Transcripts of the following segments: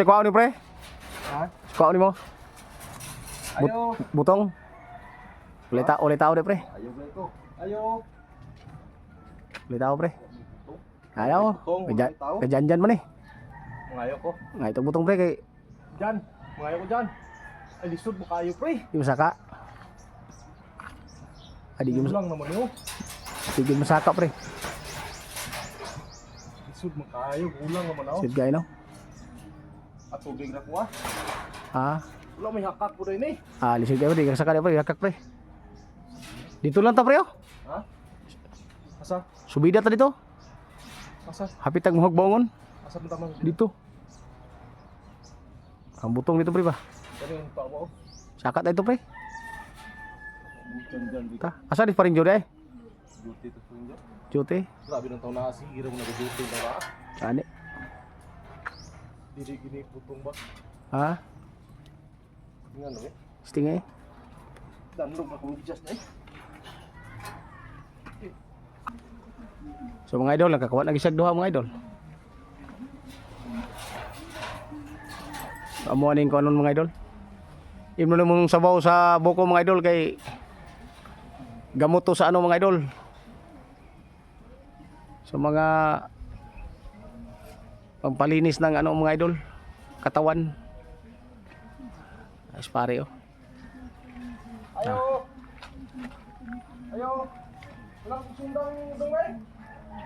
Sa kuha ni, pre? Ha? Sa kuha ni mo? Ayo. Butong. Ulit tao de, pre. Ayo ba ko? Ayo. Ulit tao, pre. Ayaw. Butong, ulit tao. Kajan-jan man eh. Mangayo ko. Nga itong butong, pre, kay Diyan. Mangayo ko diyan. Ay, lisod mo kayo, pre. di masaka. Adi gyud Lang naman yun. di gyud masaka, pre. Lisod mo kayo, gulang naman ako. Sit gay no. At tubig na kuha. Ah, Wala may hakak po rin eh. ah lisod kayo, di ka saka pre, hakak, pre. Dito lang ta, pre, oh. Ha? Asa? Subida ta dito. Asa? Hapit tag mohog bangon Asa man tamang? dito. Ang butong dito, pre, ba. Kani yung tawa oh. Saka ta ito, pre. Diyan diyan dito. Ta. Asa di paring jody ay? Duty to po yun. Duty. Grabe ng taon na sige mo nag-duty na ba? Ani. Dili gini butong ba? Ha? Nga no eh. Sting eh. Danlog na kung just eh. So mga idol, nakakuha na gisag duha, mga idol. Amo aning kuanon, mga idol. Imno na mong sabaw sa buko, mga idol, kay gamot to sa ano, mga idol. Sa mga pampalinis ng ano, mga idol, katawan. Ayos, pare, oh. Ayo. Ayo. Wala akong sundang dong eh.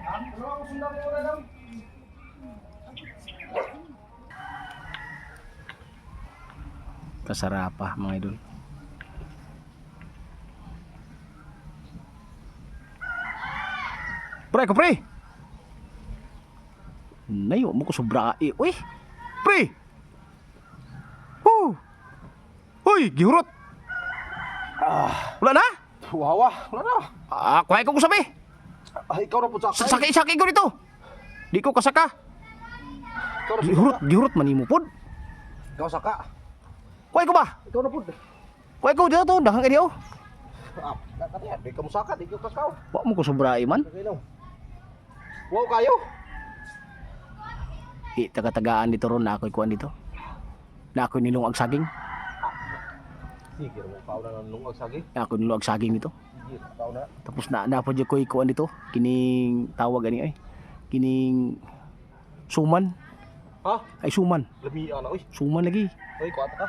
Ha? Wala akong sundang mo na lang. Kasarapa, mga idol. Pre, ko pre. Nayo mo ko sobra eh. Uy. Pre. Oh. Uy, gihurot. Ah, Wala na? wawa, wala na. Ah, kuhay ko sabi. Ah, ikaw na po sa Sakay sakay ko dito. Di ko kasaka. Ikaw na Gihurot, gihurot man nimo pod. Ikaw saka. Kuhay ko ba? Ikaw na po. Kuhay ko dito to, dahang kay diyo. Ah, kaniya, di ka mo saka, di ka kakaw. Wa mo ko sobra eh, man. Okay lang. Wow kayo. Di taga-tagaan dito ron na ako'y kuan dito. Na ako'y nilungag saging. Sige mo kaw na ng lungag sagi. Na ako'y nilungag saging dito. Sige, kaw na. Tapos na na po ko'y kuan dito. Kining tawag ani ay. Kining suman. Ha? Ay suman. Lamian na oy. Suman lagi. Oy, kuha ta ka.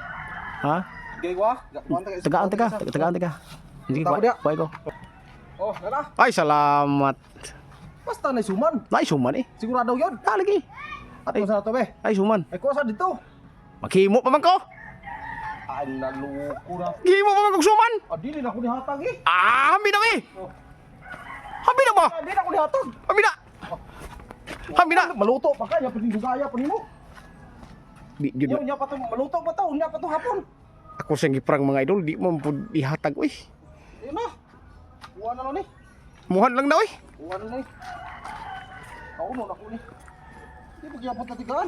Ha? Sige, kuha. Kuha ta ka. Tagaan ta ka. Tagaan ta ka. Sige, Tao kuhay, dia. kuhay ko. Oh, nana. Ay, salamat. Basta na suman. Ay, suman eh. Sigurado 'yon. Ah, lagi. Ato sa to be. Ay, suman. Ay kuha sa dito. Maghimo pa man ko. Ay naloko na. Gihimo pa man kog suman. Ah, dili na ko nihatag eh. Ah, hambi na eh. Oh. Hambi na ba? Ah, dili na ko nihatag. Hambi na. Hambi na. Maluto pa kaya pwedeng dugaya pa nimo. Di, jud Nya nya pa to maluto pa to, unya pa to hapon. Ako siyang giprang, mga idol, di mo pud ihatag oy. Ayun na. Kuha na lang ni. Muhan lang na oy. Kuha na ni. Kauno na ko ni. Di pa gyapon tatigaan.